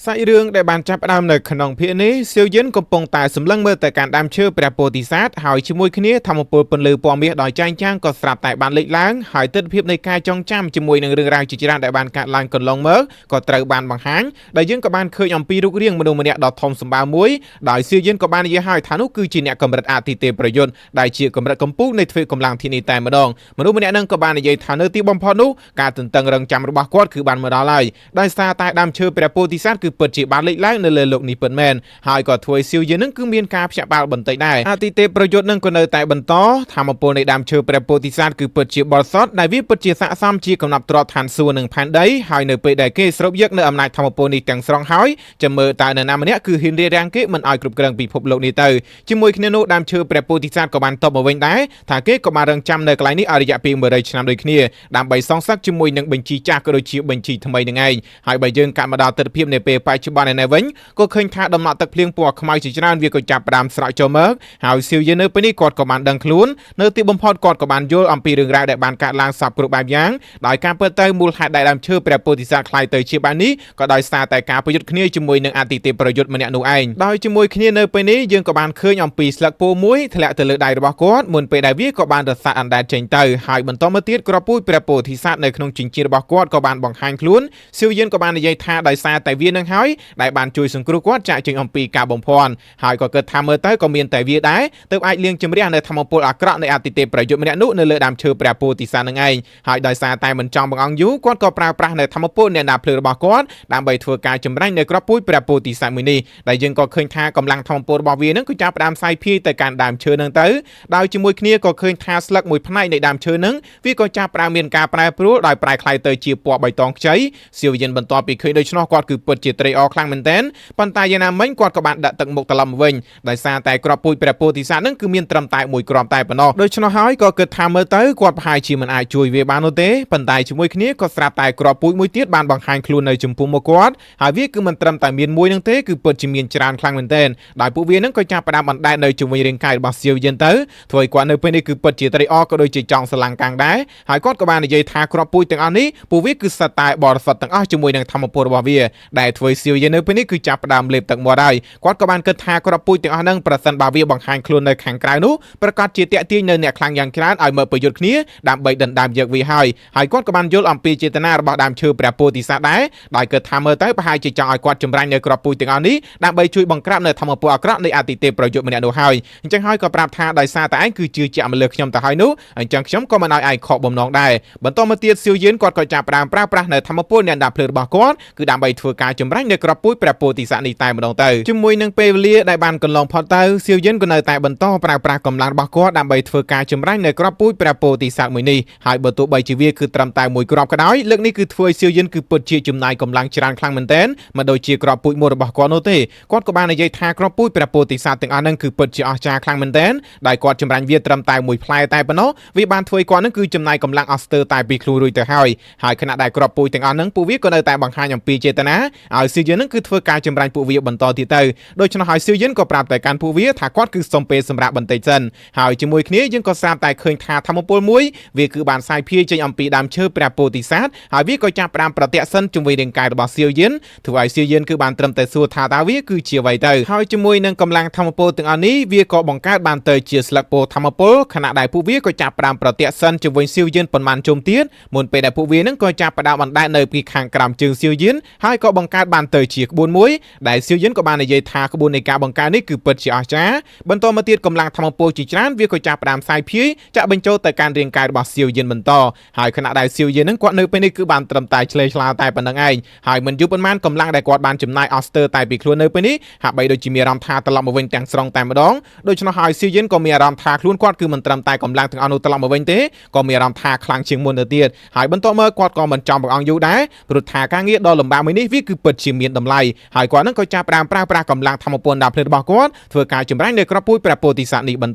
សាច់រឿងដែលបានចាប់ផ្ដើមនៅក្នុងភាគនេះសៀវយិនកំពុងតែសម្លឹងមើលទៅកាន់ដើមឈើព្រះពោធិសត្វហើយជាមួយគ្នាធម្មពលពន្លឺពណ៌មាសដោយចែងចាំងក៏ស្រាប់តែបានលេចឡើងហើយទិដ្ឋភាពនៃការចងចាំជាមួយនឹងរឿងរ៉ាវជាច្រើនដែលបានកើតឡើងកន្លងមកក៏ត្រូវបានបង្ហាញដែលយើងក៏បានឃើញអំពីរូបរាងមនុស្សម្នាក់ដ៏ធំសម្បើមមួយដោយសៀវយិនក៏បាននិយាយហើយថានោះគឺជាអ្នកកម្រិតអតិទេប្រយុទ្ធដែលជាកម្រិតកំពូលនៃទ្វេកម្លាំងធានីតែម្ដងមនុស្សម្នាក់នឹងក៏បាននិយាយថានៅទីបំផុតនោះការទន្ទឹងរង់ចាំរបស់គាត់គឺបានមកដល់ហើយដោយសារតែដើមឈើព្រះពោធិសត្វគឺពិតជាបានលេចឡើងនៅលើលោកនេះពិតមែនហើយក៏ធ្វើឲ្យសៀវយិននឹងគឺមានការភ្ញាក់ផ្អើលបន្តិចដែរអតិទេប្រយុទ្ធនឹងក៏នៅតែបន្តធម្មពលនៃដើមឈើព្រះពោធិសត្វគឺពិតជាបរិសុទ្ធដែលវាពិតជាស័ក្តិសមជាកំណប់ទ្រព្យឋានសួគ៌និងផែនដីហើយនៅពេលដែលគេស្រូបយកនៅអំណាចធម្មពលនេះទាំងស្រុងហើយចាំមើលតើនរណាម្នាក់គឺហ៊ានរារាំងគេមិនឲ្យគ្រប់គ្រងពិភពលោកនេះទៅជាមួយគ្នានោះដើមឈើព្រះពោធិសត្វក៏បានតបមកវិញដែរថាគេក៏បានរងចាំនៅកន្លែងនេះអស់រយៈពេល100ឆ្នាំដូចគ្នាដើម្បីសងសឹកជាមួយនឹងបញ្ជីចាស់ក៏ដូចជាបញ្ជីថ្មីនឹងឯងហើយបើយើងកាត់មកដល់ទិដ្ឋភាពនៃពេលបច្ចុប្បន្ននេះវិញក៏ឃើញថាដំណក់ទឹកភ្លៀងពណ៌ខ្មៅជាច្រើនវាក៏ចាប់ផ្ដើមស្រក់ចូលមកហើយសៀវយនៅពេលនេះគាត់ក៏បានដឹងខ្លួននៅទីបំផុតគាត់ក៏បានយល់អំពីរឿងរ៉ាវដែលបានកើតឡើងសពគ្រប់បែបយ៉ាងដោយការពិតទៅមូលហេតុដែលដើមឈើព្រះពោធិសត្វក្លាយទៅជាបែបនេះក៏ដោយសារតែការប្រយុទ្ធគ្នាជាមួយនឹងអតិទេប្រយុទ្ធម្នាក់នោះឯងដោយជាមួយគ្នានៅពេលនេះយើងក៏បានឃើញអំពីស្លឹកពោមួយធ្លាក់ទៅលើដៃរបស់គាត់មុនពេលដែលវាក៏បានរសាត់អណ្ដែតចេញទៅហើយបន្តមកទៀតក្របពូជព្រះពោធិសត្វនៅក្នុងចិញ្ចៀនរបស់គាត់ក៏បានបង្ហាញខ្លួនសៀវយិនក៏បាននិយាយថាដោយសារតែវានឹងហើយដែលបានជួយសង្គ្រោះគាត់ចាក់ចេញអំពីការបំភាន់ហើយក៏គិតថាមើលទៅក៏មានតែវាដែរទើបអាចលៀងជម្រះនៅធម្មពលអាក្រក់នៃអតិទេប្រយុទ្ធម្នាក់នោះនៅលើដើមឈើព្រះពោធិសត្វនឹងឯងហើយដោយសារតែមិនចង់បង្អង់យូរគាត់ក៏ប្រើប្រាស់នៅធម្មពលអ្នកដាភ្លើងរបស់គាត់ដើម្បីធ្វើការចម្រាញ់នៅក្របពូជព្រះពោធិសត្វមួយនេះដែលយើងក៏ឃើញថាកម្លាំងធម្មពលរបស់វានឹងគឺចាប់ផ្ដើមសាយភាយទៅកាន់ដើមឈើនឹងទៅដោយជាមួយគ្នាក៏ឃើញថាស្លឹកមួយផ្នែកនៃដើមឈើនឹងវាក៏ចាប់ផ្ដើមមានការប្រែប្រួលដោយប្រែក្លាយទៅជាពណ៌បៃតងខ្ចីសៀវយិនបន្ទាប់ពីឃើញដូច្នោះគាត់គឺពិតជាត្រេកអរខ្លាំងមែនទែនប៉ុន្តែយ៉ាងណាមិញគាត់ក៏បានដាក់ទឹកមុខត្រឡប់មកវិញដោយសារតែក្របពូជព្រះពោធិសត្វនឹងគឺមានត្រឹមតែមួយគ្រាប់តែប៉ុណ្ណោះដូច្នោះហើយក៏គិតថាមើលទៅគាត់ប្រហែលជាមិនអាចជួយវាបាននោះទេប៉ុន្តែជាមួយគ្នាក៏ស្រាប់តែក្របពូជមួយទៀតបានបង្ហាញខ្លួននៅចំពោះមុខគាត់ហើយវាគឺមិនត្រឹមតែមានមួយនឹងទេគឺពិតជាមានច្រើនខ្លាំងមែនទែនដោយពួកវានឹងក៏ចាប់ផ្ដើមបណ្ដែតនៅជុំវិញរាងកាយរបស់សៀវយិនទៅធ្វើឲ្យគាត់នៅពេលនេះគឺពិតជាត្រេកអរក៏ដូចជាចង់ស្រឡាំងកាំងដែរហើយគាត់ក៏បាននិយាយថាក្របពូជទាំងអស់នេះពួកវាគឺសុទ្ធតែបរិសុទ្ធទាំងអស់ជាមួយនឹងធម្មពលរបស់វាដែលធ្វើសៀវយិននៅពេលនេះគឺចាប់ផ្ដើមលេបទឹកមាត់ហើយគាត់ក៏បានគិតថាក្របពូជទាំងអស់ហ្នឹងប្រសិនបើវាបង្ហាញខ្លួននៅខាងក្រៅនោះប្រកាសជាតាក់ទាញនៅអ្នកខ្លាំងយ៉ាងច្រើនឲ្យមកប្រយុទ្ធគ្នាដើម្បីដណ្ដើមយកវាហើយហើយគាត់ក៏បានយល់អំពីចេតនារបស់ដើមឈើព្រះពោធិសត្វដែរដោយគិតថាមើលទៅប្រហែលជាចង់ឲ្យគាត់ចម្រាញ់នៅក្របពូជទាំងអស់នេះដើម្បីជួយបង្ក្រាបនៅធម្មពលអាក្រក់នៃអតិទេពប្រយុទ្ធម្នាក់នោះហើយអញ្ចឹងហើយក៏ប្រាប់ថាដោយសារតែឯងគឺជឿជាក់មកលើខ្ញុំទៅហើយនោះអញ្ចឹងខ្ញុំក៏មិនឲ្យឯងខកបំណងដែរបន្តមកទៀតសៀវយឿនគាត់ក៏ចាប់ផ្ដើមប្រើប្រាស់នៅធម្មពលអ្នកដាប់ភ្លើងរបស់គាត់គឺដើម្បីធ្វើការចម្រាញ់នៅក្របពូជព្រះពោធិសត្វនេះតែម្ដងទៅជាមួយនឹងពេលវេលាដែលបានកន្លងផុតទៅសៀវយិនក៏នៅតែបន្តប្រើប្រាស់កម្លាំងរបស់គាត់ដើម្បីធ្វើការចម្រាញ់នៅក្របពូជព្រះពោធិសត្វមួយនេះហើយបើទោះបីជាវាគឺត្រឹមតែមួយគ្រាប់ក៏ដោយលើកនេះគឺធ្វើឲ្យសៀវយិនគឺពិតជាចំណាយកម្លាំងច្រើនខ្លាំងមែនទែនមិនដូចជាក្របពូជមួយរបស់គាត់នោះទេគាត់ក៏បាននិយាយថាក្របពូជព្រះពោធិសត្វទាំងអស់ហ្នឹងគឺពិតជាអស្ចារ្យខ្លាំងមែនទែនដែលគាត់ចម្រាញ់វាត្រឹមតែមួយផ្លែតែប៉ុណ្ណោះវាបានធ្វើឲ្យគាត់ហ្នឹងគឺចំណាយកម្លាំងអស់ស្ទើរតែពីខ្លួនរួចទៅហើយហើយខណៈដែលក្របពូជទាំងអស់ហ្នឹងពួកវាក៏នៅតែបង្ហាញអំពីចេតនាឲ្យសៀវយិនហ្នឹងគឺធ្វើការចម្រាញ់ពួកវាបន្តទៀតទៅដូច្នោះហើយសៀវយិនក៏ប្រាប់តែកាន់ពួកវាថាគាត់គឺសុំពេលសម្រាប់បន្តិចសិនហើយជាមួយគ្នាយើងក៏ស្រាប់តែឃើញថាធម្មពលមួយវាគឺបានសាយភាយចេញអំពីដើមឈើព្រះពោធិសត្វហើយវាក៏ចាប់ផ្ដើមប្រតិសិនជុំវិញរាងកាយរបស់សៀវយិនធ្វើឲ្យសៀវយិនគឺបានត្រឹមតែសួរថាតើវាគឺជាអ្វីទៅហើយជាមួយនឹងកម្លាំងធម្មពលទាំងអស់នេះវាក៏បង្កើតបានទៅជាស្លឹកពោធម្មពលខណៈដែលពួកវាក៏ចាប់ផ្ដើមប្រតិសិនជុំវិញសៀវយិនប៉ុន្មានជុំទៀតមុនពេលដែលពួកវានឹងក៏ចាប់ផ្ដើមអណ្ដែតនៅពីខាងក្រោមជើងសៀវយិនហើយក៏បង្កើតបានទៅជាក្បួនមួយដែលសៀវយិនក៏បាននិយាយថាក្បួននៃការបង្កើតនេះគឺពិតជាអស្ចារ្យបន្តមកទៀតកម្លាំងធម្មពលជាច្រើនវាក៏ចាប់ផ្ដើមសាយភាយចាក់បញ្ចូលទៅកាន់រាងកាយរបស់សៀវយិនបន្តហើយខណៈដែលសៀវយិននឹងគាត់នៅពេលនេះគឺបានត្រឹមតែឆ្លេឆ្លាតែប៉ុណ្្នឹងឯងហើយមិនយូរប៉ុន្មានកម្លាំងដែលគាត់បានចំណាយអស់ស្ទើរតែពីខ្លួននៅពេលនេះហាក់បីដូចជាមានអារម្មណ៍ថាត្រឡប់មកវិញទាំងស្រុងតែម្ដងដូច្នោះហើយសៀវយិនក៏មានអារម្មណ៍ថាខ្លួនគាត់គឺមិនត្រឹមតែកម្លាំងទាំងអស់នោះត្រឡប់មកវិញទេក៏មានអារម្មណ៍ថាខ្លាំងជាងមុនទៅទៀតហើយបន្តមកគាត់ក៏មិនចំបង្អង់យូរដែរព្រោះថាការងារដ៏លំបាកមួយនេះវាគឺពិតជាមានតម្លៃហើយគាត់នឹងក៏ចាប់ផ្ដើមប្រើប្រាស់កម្លាំងធម្មពលដាប់ភ្លើងរបស់គាត់ធ្វើការចម្រាញ់នៅក្របពូជព្រះពោធិសត្វនេះបន្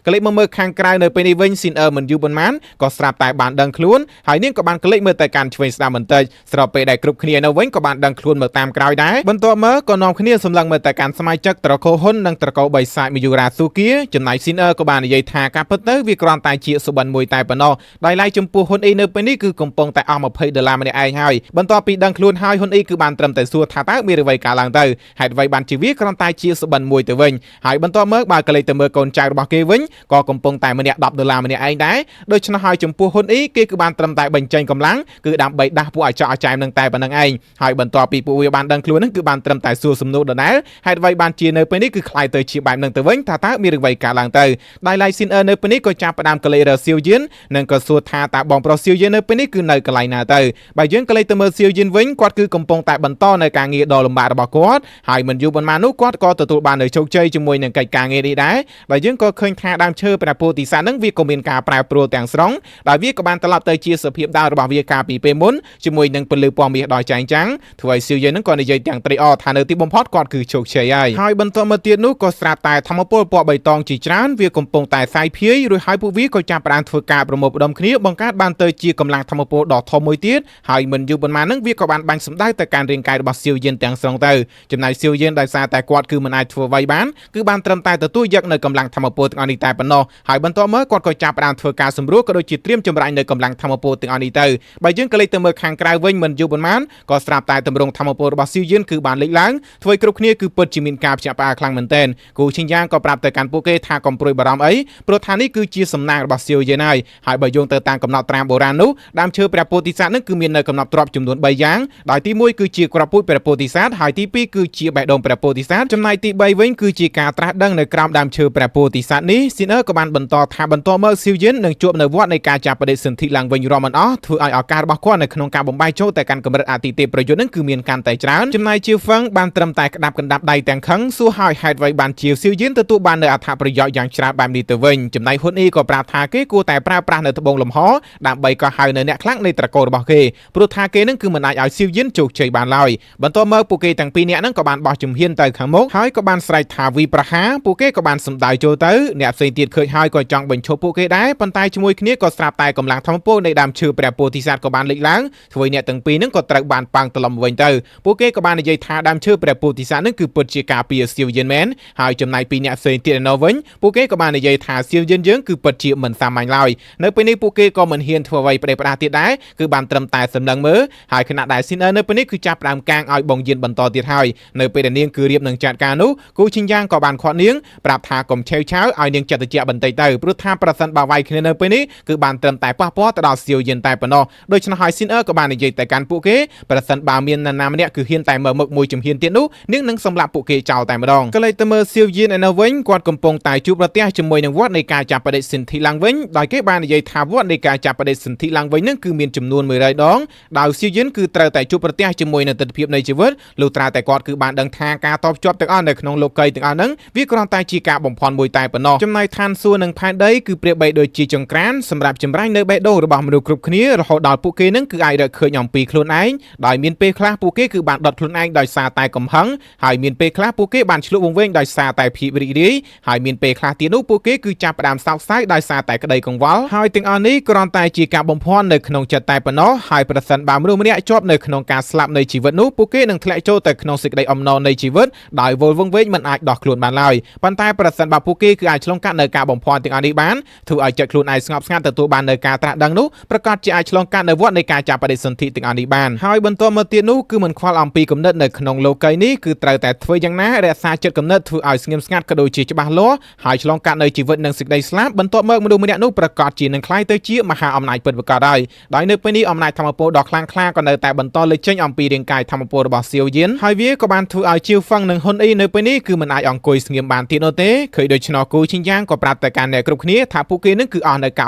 តក្លេកមកមើលខាងក្រៅនៅពេលនេះវិញស៊ីនអឺមិនយូរប៉ុន្មានក៏ស្រាប់តែបានដឹងខ្លួនហើយនាងក៏បានក្លេកមើលទៅកាន់ឆ្វេងស្ដាំបន្តិចស្របពេលដែលគ្រប់គ្នានៅវិញក៏បានដឹងខ្លួនមកតាមក្រោយដែរបន្ទាប់មកក៏នាំគ្នាសម្លឹងមើលទៅកាន់សមាជិកត្រកូលហ៊ុននិងត្រកូលបិសាចមយូរាស៊ូគាចំណែកស៊ីនអឺក៏បាននិយាយថាការពិតទៅវាគ្រាន់តែជាសុបិនមួយតែប៉ុណ្ណោះដោយឡែកចំពោះហ៊ុនអ៊ីនៅពេលនេះគឺកំពុងតែអស់20ដុល្លារម្នាក់ឯងហើយបន្ទាប់ពីដឹងខ្លួនហើយហ៊ុនអ៊ីគឺបានត្រឹមតែ សួរថាតើមានអ្វីកើតឡើងទៅហេតុអ្វីបានជាវាគ្រាន់តែជាសុបិនមួយទៅវិញហើយបន្ទាប់មកបើកលេចទៅមើលកូនចៅរបស់គេវិញក៏កំពុងតែម្នាក់10ដុល្លារម្នាក់ឯងដែរដូច្នោះហើយចំពោះហ៊ុនអ៊ីគេគឺបានត្រឹមតែបញ្ចេញកម្លាំងគឺដើម្បីដាស់ពួកអាចចោចែមនឹងតែប៉ុណ្្នឹងឯងហើយបន្ទាប់ពីពួកវាបានដឹងខ្លួននឹងគឺបានត្រឹមតែសួរសំណួរដដែលហេតុអ្វីបានជានៅពេលនេះគឺខ្លាយទៅជាបែបនឹងទៅវិញថាតើមានរឿងអ្វីកើតឡើងទៅដៃឡៃស៊ីនអឺនៅពេលនេះក៏ចាប់ផ្ដើមកលេចរសៀវយៀននិងក៏សួរថាតើបងប្រុសសៀវយៀននៅពេលនេះគឺនៅកន្លែងណាទៅបើយើងកលេចទៅមើលសៀវយៀនវិញគាត់គឺកំពុងតែបន្តនៅការងារដ៏លំបាករបស់គាត់ហើយមិនយូរប៉ុន្មាននោះគាត់ក៏ទទួលបាននៅជោគជ័យជាមួយនឹងកិច្ចការងារនេះដែរបើយើងក៏ឃើញថាដើមឈើព្រះពោធិសត្វនឹងវាក៏មានការប្រែប្រួលទាំងស្រុងដោយវាក៏បានត្រឡប់ទៅជាសភាពដើមរបស់វាកាលពីពេលមុនជាមួយនឹងពន្លឺពណ៌មាសដ៏ចែងចាំងធ្វើឲ្យសៀវយៀននឹងក៏និយាយទាំងត្រេកអរថានៅទីបំផុតគាត់គឺជោគជ័យហើយហើយបន្តមកទៀតនោះក៏ស្រាប់តែធម្មពលពណ៌បៃតងជាច្រើនវាកំពុងតែសាយភាយរួចហើយពួកវាក៏ចាប់ផ្ដើមធ្វើការប្រមូលផ្ដុំគ្នាបង្កើតបានទៅជាកម្លាំងធម្មពលដ៏ធំមួយទៀតហើយមិនយូរប៉ុន្មាននឹងវាក៏បានបាញ់សម្ដៅទៅកាន់រាងកាយរបស់សៀវយៀនទាំងស្រុងទៅចំណែកសៀវយៀនដោយសារតែគាត់គឺមិនអាចធ្វើអ្វីបានគឺបានត្រឹមតែទទួលយកនៅកម្លាំងធម្មពលទាំងអស់នេះតែប៉ុណ្ណោះហើយបន្ទាប់មកគាត់ក៏ចាប់ផ្ដើមធ្វើការសម្រួលក៏ដូចជាត្រៀមចម្រាញ់នៅកម្លាំងធម្មពលទាំងអស់នេះទៅបើយើងក៏លេចទៅមើលខាងក្រៅវិញមិនយូរប៉ុន្មានក៏ស្រាប់តែទម្រង់ធម្មពលរបស់សៀវយៀនគឺបានលេចឡើងធ្វើឲ្យគ្រប់គ្នាគឺពិតជាមានការភ្ញាក់ផ្អើលខ្លាំងមែនទែនគូឈិញយ៉ាងក៏ប្រាប់ទៅកាន់ពួកគេថាកុំព្រួយបារម្ភអីព្រោះថានេះគឺជាសំណាងរបស់សៀវយៀនហើយហើយបើយោងទៅតាមកំណត់ត្រាបុរាណនោះដើមឈើព្រះពោធិសត្វនឹងគឺមាននៅកំណត់ទ្រព្យចំនួន3យ៉ាងដោយទី1គឺជាគ្រាប់ពូជព្រះពោធិសត្វហើយទី2គឺជាបេះដូងព្រះពោធិសត្វចំណែកទី3វិញគឺជាការត្រាស់ដឹងនៅក្រោមដើមឈើព្រះពោធិសត្វនេះស៊ីនអឺក៏បានបន្តថាបន្តមកសៀវយៀននឹងជួបនៅវត្តនៃការចាប់បដិសន្ធិឡើងវិញរាប់មិនអស់ធ្វើឲ្យឱកាសរបស់គាត់នៅក្នុងការបំបាយចូលទៅកាន់កម្រិតអតិទេពប្រយុទ្ធនឹងគឺមានកាន់តែច្រើនចំណែកជាហ្វឹងបានត្រឹមតែក្តាប់កណ្ដាប់ដៃទាំងខឹងសួរហើយហេតុអ្វីបានជាសៀវយៀនទទួលបាននៅអត្ថប្រយោជន៍យ៉ាងច្រើនបែបនេះទៅវិញចំណែកហ៊ុនអ៊ីក៏ប្រាប់ថាគេគួរតែប្រើប្រាស់នៅត្បូងលំហដើម្បីកោះហៅនៅអ្នកខ្លាំងនៃត្រកូលរបស់គេព្រោះថាគេនឹងគឺមិនអាចឲ្យសៀវយៀនជោគជ័យបានឡើយបន្ទាប់មកពួកគេទាំងពីរនាក់នឹងក៏បានបោះជំហានទៅខាងមុខហើយក៏បានស្រែកថាវីប្រហាពួកគេក៏បានសម្ដៅចូលទៅអ្នកផ្សេងទៀតឃើញហើយក៏ចង់បញ្ឈប់ពួកគេដែរប៉ុន្តែជាមួយគ្នាក៏ស្រាប់តែកម្លាំងធម្មពលនៃដើមឈើព្រះពោធិសត្វក៏បានលេចឡើងធ្វើឲ្យអ្នកទាំងពីរនឹងក៏ត្រូវបានប៉ាំងត្រឡប់មកវិញទៅពួកគេក៏បាននិយាយថាដើមឈើព្រះពោធិសត្វនឹងគឺពិតជាការពារសៀវយៀនមែនហើយចំណែកពីអ្នកផ្សេងទៀតឯណោះវិញពួកគេក៏បាននិយាយថាសៀវយៀនយើងគឺពិតជាមិនសាមញ្ញឡើយនៅពេលនេះពួកគេក៏មិនហ៊ានធ្វើអ្វីប្រេះផ្ដាស់ទៀតដែរគឺបានត្រឹមតែសម្លឹងមើលហើយខណៈដែលស៊ីនអឺនៅពេលនេះគឺចាប់ផ្ដើមកាងឲ្យបងយៀនបន្តទៀតហើយនៅពេលដែលនាងគឺរៀបនឹងចាត់ការនោះគូឈិញយ៉ាងក៏បានខាត់នាងប្រាប់ថាកុំឆេវឆាវឲ្យនាងចិត្តតិចបន្តិចទៅព្រោះថាប្រសិនបើវាយគ្នានៅពេលនេះគឺបានត្រឹមតែប៉ះពាល់ទៅដល់សៀវយៀនតែប៉ុណ្ណោះដូច្នោះហើយស៊ីនអឺក៏បាននិយាយទៅកាន់ពួកគេប្រសិនបើមាននរណាម្នាក់គឺហ៊ានតែមើលមុខមួយជំហានទៀតនោះនាងនឹងសម្លាប់ពួកគេចោលតែម្ដងក៏លេចទៅមើលសៀវយៀនឯនោះវិញគាត់កំពុងតែជួបប្រទះជាមួយនឹងវត្តនៃការចាប់បដិសន្ធិឡើងវិញដោយគេបាននិយាយថាវត្តនៃការចាប់បដិសន្ធិឡើងវិញនឹងគឺមានចំនួន100ដងដោយសៀវយៀនគឺត្រូវតែជួបប្រទះជាមួយនឹងទិដ្ឋភាពនៃជីវិតលុះត្រាតែគាត់គឺបានដឹងថាការតបជាប់ទាំងអស់នៅក្នុងលោកីទាំងអស់ហ្នឹងវាគ្រាន់តែជាការបំភាន់មួយតែប៉ុណ្ណោះចំណែកឋានសួគ៌និងផែនដីគឺប្រៀបបីដូចជាចង្ក្រានសម្រាប់ចម្រាញ់នៅបេះដូងរបស់មនុស្សគ្រប់គ្នារហូតដល់ពួកគេនឹងគឺអាចរកឃើញអំពីខ្លួនឯងដោយមានពេលខ្លះពួកគេគឺបានដុតខ្លួនឯងដោយសារតែកំហឹងហើយមានពេលខ្លះពួកគេបានឆ្លក់វង្វេងដោយសារតែភាពរីករាយហើយមានពេលខ្លះទៀតនោះពួកគេគឺចាប់ផ្ដើមសោកសៅដោយសារតែក្តីកង្វល់ហើយទាំងអស់នេះគ្រាន់តែជាការបំភាន់នៅក្នុងចិត្តតែប៉ុណ្ណោះហើយប្រសិនបើមនុស្សម្នាក់ជាប់នៅក្នុងការស្លាប់នៃជីវិតនោះពួកគេនឹងធ្លាក់ចូលទៅក្នុងសេចក្តីអំណរនៃជីវិតដោយវល់វង្វេងមិនអាចដោះខ្លួនបានឡើយប៉ុន្តែប្រសិនបើពួកគេគឺអាចឆ្លងកាត់នៅការបំភាន់ទាំងអស់នេះបានធ្វើឲ្យចិត្តខ្លួនឯងស្ងប់ស្ងាត់ទទួលបាននៅការត្រាស់ដឹងនោះប្រកាសជាអាចឆ្លងកាត់នៅវដ្តនៃការចាប់បដិសន្ធិទាំងអស់នេះបានហើយបន្តមកទៀតនោះគឺមិនខ្វល់អំពីគំនិតនៅក្នុងលោកីយ៍នេះគឺត្រូវតែធ្វើយ៉ាងណារក្សាចិត្តគំនិតធ្វើឲ្យស្ងៀមស្ងាត់ក៏ដូចជាច្បាស់លាស់ហើយឆ្លងកាត់នៅជីវិតនិងសេចក្តីស្លាប់បន្ទាប់មកមនុស្សម្នាក់នោះប្រកាសជានឹងក្លាយទៅជាមហាអំណាចពិតប្រាកដហើយដោយនៅពេលនេះអំណាចធម្មពលដ៏ខ្លាំងក្លាក៏នៅតែបន្តលេចចេញអំពីរាងកាយធម្មពលរបស់សៀវយៀនហើយវាក៏បានធ្វើឲ្យជាវហ្វឹងនិងហ៊ុនអ៊ីនៅពេលនេះគឺមិនអាចអង្គុយស្ងៀមបានទៀតនោះទេឃើញដូច្នោះគូឈិញយ៉ាងក៏ប្រាប់ទៅកាន់អ្នកគ្រប់គ្នាថាពួកគេនឹងគឺអស់នៅការ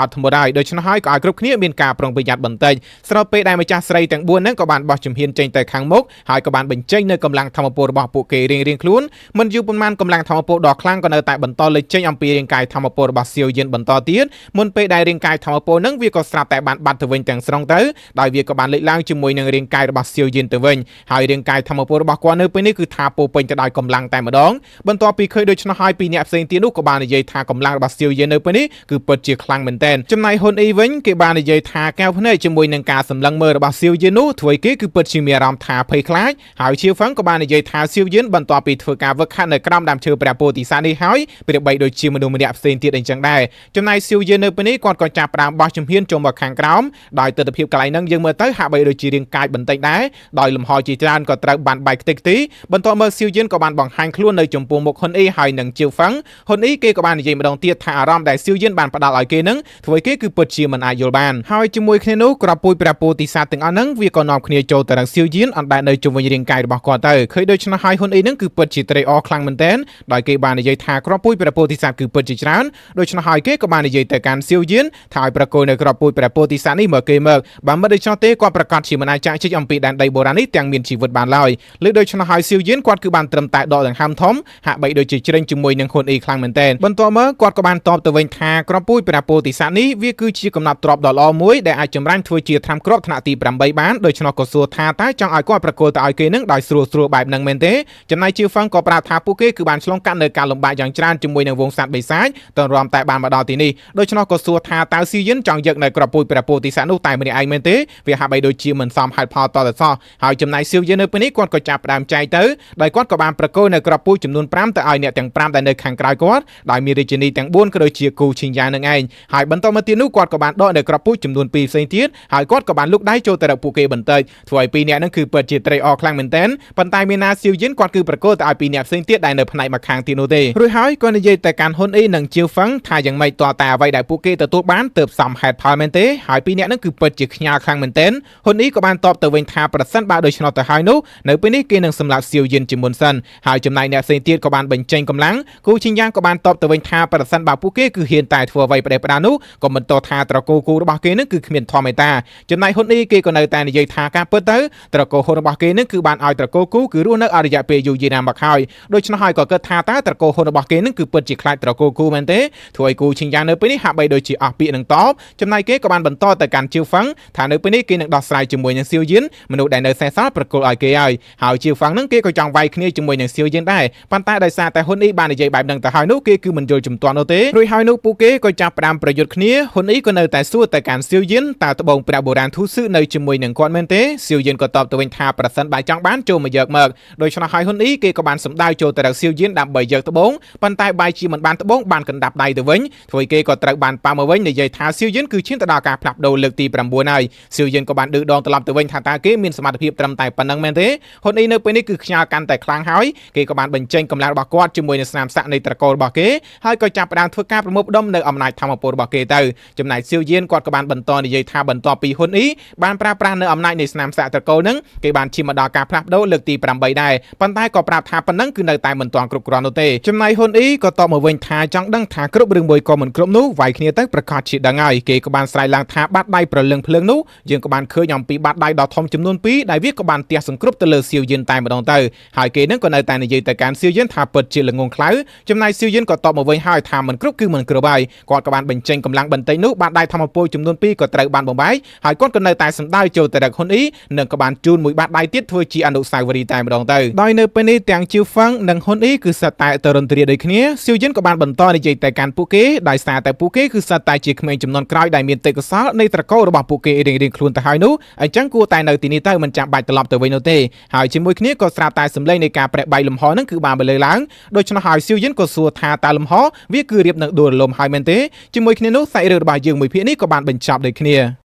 អត់ធ្មត់ហើយដូច្នោះហើយក៏ឲ្យគ្រប់គ្នាមានការប្រុងប្រយ័ត្នបន្តិចស្របពេលដែលម្ចាស់ស្រីទាំង4ហ្នឹងក៏បានបោះជំហានចេញទៅខាងមុខហើយក៏បានបញ្ចេញនៅកម្លាំងធម្មពលរបស់ពួកគេរៀងៗខ្លួនមិនយូរប៉ុន្មានកម្លាំងធម្មពលដ៏ខ្លាំងក៏នៅតែបន្តលេចចេញអំពីរាងកាយធម្មពលរបស់សៀវយៀនបន្តទៀតមុនពេលដែលរាងកាយធម្មពលហ្នឹងវាក៏ស្រាប់តែបានបាត់ទៅវិញទាំងស្រុងទៅដោយវាក៏បានលេចឡើងជាមួយនឹងរាងកាយរបស់សៀវយៀនទៅវិញហើយរាងកាយធម្មពលរបស់គាត់នៅពេលនេះគឺថាពោពេញទៅដោយកម្លាំងតែម្ដងបន្ទាប់ពីឃើញដូច្នោះហើយពីអ្នកផ្សេងទៀតនោះក៏បាននិយាយថាកម្លាំងរបស់សៀវយៀននៅពេលនេះគឺពិតជាខ្លាំងមែនទែនចំណែកហ៊ុនអ៊ីវិញគេបាននិយាយថាកែវភ្នែកជាមួយនឹងការសម្លឹងមើលរបស់សៀវយៀននោះធ្វើឲ្យគេគឺពិតជាមានអារម្មណ៍ថាភ័យខ្លាចហើយជាវហ្វឹងក៏បាននិយាយថាសៀវយៀនបន្ទាប់ពីធ្វើការវឹកហាត់នៅក្រោមដើមឈើព្រះពោធិសត្វនេះហើយប្រៀបបីដូចជាមនុស្សម្នាក់ផ្សេងទៀតអីចឹងដែរចំណែកសៀវយៀននៅពេលនេះគាត់ក៏ចាប់ផ្ដើមបោះជំហានចូលមកខាងក្រោមដោយទិដ្ឋភាពកន្លែងហ្នឹងយើងមើលទៅហាក់បីដូចជារាងកាយបន្តិចដែរដោយលំហ ជាច្រើនក៏ត្រូវបានបែកខ្ទេចខ្ទីបន្ទាប់មកសៀវយិនក៏បានបង្ហាញខ្លួននៅចំពោះមុខហ៊ុនអ៊ីហើយនិងជាវហ្វាំងហ៊ុនអ៊ីគេក៏បាននិយាយម្ដងទៀតថាអារម្មណ៍ដែលសៀវយិនបានផ្ដល់ឲ្យគេនឹងធ្វើឲ្យគេគឺពិតជាមិនអាចយល់បានហើយជាមួយគ្នានោះក្របពូជព្រះពោធិសត្វទាំងអស់ហ្នឹងវាក៏នាំគ្នាចូលទៅរកសៀវយិនអណ្ដែតនៅជុំវិញរាងកាយរបស់គាត់ទៅឃើញដូច្នោះហើយហ៊ុនអ៊ីនឹងគឺពិតជាត្រេកអរខ្លាំងមែនទែនដោយគេបាននិយាយថាក្របពូជព្រះពោធិសត្វគឺពិតជាច្រើនដូច្នោះហើយគេក៏បាននិយាយទៅកាន់សៀវយិនថាឲ្យប្រគល់នៅក្របពូជព្រះពោធិសត្វនេះមកគេមកបើមិនដូច្នោះទេគាត់ប្រកាសជាមិនអាចចាក់ចេញអំពីដែនដីបុរាណនេះទាំងមានជីវិតបានឡើយលើដូច្នោះហើយសៀវយិនគាត់គឺបានត្រឹមតែដកដង្ហើមធំហាក់បីដូចជាជ្រេញជាមួយនឹងហ៊ុនអ៊ីខ្លាំងមែនទែនបន្ទាប់មកគាត់ក៏បានតបទៅវិញថាក្របពូជព្រះពោធិសត្វនេះវាគឺជាកំណត់ទ្រព្យដ៏ល្អមួយដែលអាចចម្រាញ់ធ្វើជាថ្នាំគ្រាប់ថ្នាក់ទី8បានដូច្នោះក៏សួរថាតើចង់ឲ្យគាត់ប្រគល់ទៅឲ្យគេនឹងដោយស្រួលស្រួលបែបហ្នឹងមែនទេចំណែកជាហ្វឹងក៏ប្រាប់ថាពួកគេគឺបានឆ្លងកាត់នៅការលំបាកយ៉ាងច្រើនជាមួយនឹងវងសត្វបិសាចទម្រាំតែបានមកដល់ទីនេះដូច្នោះក៏សួរថាតើស៊ីយិនចង់យកនៅក្របពូជព្រះពោធិសត្វនោះតែម្នាក់ឯងមែនទេវាហាក់បីដូចជាមិនសមហេតុផលតទៅសោះហើយចំណែកសៀវយិននៅពេលនេះគាត់ក៏ចាប់ផ្ដើមចែកទៅដោយគាត់ក៏បានប្រគល់នៅក្របពូជចំនួន5ទៅឲ្យអ្នកទាំង5ដែលនៅខាងក្រោយគាត់ដោយមានរាជិនីទាំង4ក៏ដូចជាគូឈិញយ៉ានឹងឯងហើយបន្តមកទៀតនោះគាត់ក៏បានដកនៅក្របពូជចំនួន2ផ្សេងទៀតហើយគាត់ក៏បានលូកដៃចូលទៅរកពួកគេបន្តិចធ្វើឲ្យពីរអ្នកហ្នឹងគឺពិតជាត្រេកអរខ្លាំងមែនទែនប៉ុន្តែមានណាសៀវយិនគាត់គឺប្រគល់ទៅឲ្យពីរអ្នកផ្សេងទៀតដែលនៅផ្នែកម្ខាងទៀតនោះទេរួចហើយក៏និយាយទៅកាន់ហ៊ុនអ៊ីនិងជាវហ្វឹងថាយ៉ាងម៉េចតើតែអ្វីដែលពួកគេទទួលបានទើបសមហេតុផលមែនទេហើយពីរអ្នកហ្នឹងគឺពិតជាខ្ញាល់ខ្លាំងមែនទែនហ៊ុនអ៊ីក៏បានតបទៅវិញថាប្រសិនបើដូច្នោះទៅហើយនោះនៅពេលនេះគេនឹងសម្លាប់សៀវយិនជាមុនសិនហើយចំណែកអ្នកផ្សេងទៀតក៏បានបញ្ចេញកម្លាំងគូឈិញយ៉ាងក៏បានតបទៅវិញថាប្រសិនបើពួកគេគឺហ៊ានតែធ្វើអ្វីប្រេះផ្ដានោះក៏មិនតថាត្រកូលគូរបស់គេនឹងគឺគ្មានធម្មតាចំណែកហ៊ុនអ៊ីគេក៏នៅតែនិយាយថាការពិតទៅត្រកូលហ៊ុនរបស់គេនឹងគឺបានឲ្យត្រកូលគូគឺរស់នៅអរិយៈពេលយូរយារណាស់មកហើយដូច្នោះហើយក៏គិតថាតើត្រកូលហ៊ុនរបស់គេនឹងគឺពិតជាខ្លាចត្រកូលគូមែនទេធ្វើឲ្យគូឈិញយ៉ាងនៅពេលនេះហាក់បីដូចជាអស់ពាក្យនឹងតបចំណែកគេក៏បានបន្តទៅកាន់ជាវហ្វឹងថានៅពេលនេះគេនឹងដោះស្រាយជាមួយនឹងសៀវយិនមនុស្សដែលនៅសេសសល់ប្រគល់ឲ្យគេហើយហើយជាវហ្វឹងនឹងគេក៏ចង់វាយគ្នាជាមួយនឹងសៀវយិនដែរប៉ុន្តែដោយសារតែហ៊ុនអ៊ីបាននិយាយបែបហ្នឹងទៅហើយនោះគេគឺមិនយល់ជំទាស់នោះទេរួចហើយនោះពួកគេក៏ចាប់ផ្ដើមប្រយុទ្ធគ្នាហ៊ុនអ៊ីក៏នៅតែសួរទៅកាន់សៀវយិនតើត្បូងព្រះបុរាណធូស៊ឺនៅជាមួយនឹងគាត់មែនទេសៀវយិនក៏តបទៅវិញថាប្រសិនបើចង់បានចូលមកយកមកដូច្នោះហើយហ៊ុនអ៊ីគេក៏បានសម្ដៅចូលទៅរកសៀវយិនដើម្បីយកត្បូងប៉ុន្តែបែរជាមិនបានត្បូងបានកណ្ដាប់ដៃទៅវិញធ្វើឲ្យគេក៏ត្រូវបានប៉ាមកវិញនិយាយថាសៀវយិនគឺឈានទៅដល់ការផ្លាស់ប្ដូរលើកទី9ហើយសៀវយិនក៏បានឌឺដងត្រឡប់ទៅវិញថាតើគេមានសមត្ថភាពត្រឹមតែប៉ុណ្្នឹងមែនទេហ៊ុនអ៊ីនៅពេលនេះគឺខ្ញាល់កាន់តែខ្លាំងហើយគេក៏បានបញ្ចេញកម្លាំងរបស់គាត់ជាមួយនឹងស្នាមសាក់នៃត្រកូលរបស់គេហើយក៏ចាប់ផ្ដើមធ្វើការប្រមូលផ្ដុំនៅអំណាចធម្មពលរបស់គេទៅចំណែកសៀវយៀនគាត់ក៏បានបន្តនិយាយថាបន្ទាប់ពីហ៊ុនអ៊ីបានប្រើប្រាស់នៅអំណាចនៃស្នាមសាក់ត្រកូលហ្នឹងគេបានឈានមកដល់ការផ្លាស់ប្ដូរលើកទី8ដែរប៉ុន្តែក៏ប្រាប់ថាប៉ុណ្ណឹងគឺនៅតែមិនទាន់គ្រប់គ្រាន់នោះទេចំណែកហ៊ុនអ៊ីក៏តបមកវិញថាចង់ដឹងថាគ្រប់រឿងមួយក៏មិនគ្រប់នោះវាយគ្នាទៅប្រកាសជាដឹងហើយគេក៏បានស្រែកឡើងថាបាត់ដៃប្រលឹងភ្លើងនោះយើងក៏បានឃើញអំពីបាត់ដៃដ៏ធំចំនួន2ដែលវាក៏បានទះសង្គ្រប់ទៅលើសៀវយិនតែម្ដងទៅហើយគេនឹងក៏នៅតែនិយាយទៅកាន់សៀវយិនថាពិតជាល្ងងខ្លៅចំណែកសៀវយិនក៏តបមកវិញហើយថាមិនគ្រប់គឺមិនគ្រប់ហើយគាត់ក៏បានបញ្ចេញកម្លាំងបន្តិចនោះបាត់ដៃធម្មពលចំនួន2ក៏ត្រូវបានបំបែកហើយគាត់ក៏នៅតែសម្ដៅចូលទៅរកហ៊ុនអ៊ីនិងក៏បានជូនមួយបាតដៃទៀតធ្វើជាអនុស្សាវរីយ៍តែម្ដងទៅដោយនៅពេលនេះទាំងជាវហ្វឹងនិងហ៊ុនអ៊ីគឺសិតតែទៅរន្ទ្រាដូចគ្នាសៀវយិនក៏បានបន្តនិយាយទៅកាន់ពួកគេដោយសារតែពួកគេគឺសិតតែជាក្មេងចំនួនក្រោយដែលមានទេពកោសល្យនៃត្រកូលរបស់ពួកគេរៀងៗខ្លួនទៅហើយនោះអញ្ចឹងគួរតែនៅទីនេះទៅមិនចាំបាច់ត្រឡប់ទៅវិញនោះទេហើយជាមួយគ្នាក៏ស្រាប់តែសម្លេងនៃការប្រេះបែកលំហនឹងគឺបានបន្លឺឡើងដូច្នោះហើយសៀវយិនក៏សួរថាតើលំហវាគឺរៀបនឹងដួលរលំហើយមែនទេជាមួយគ្នានោះសាច់រឿងរបស់យើងមួយភាគនេះក៏បានបញ្ចប់ដូចគ្នា។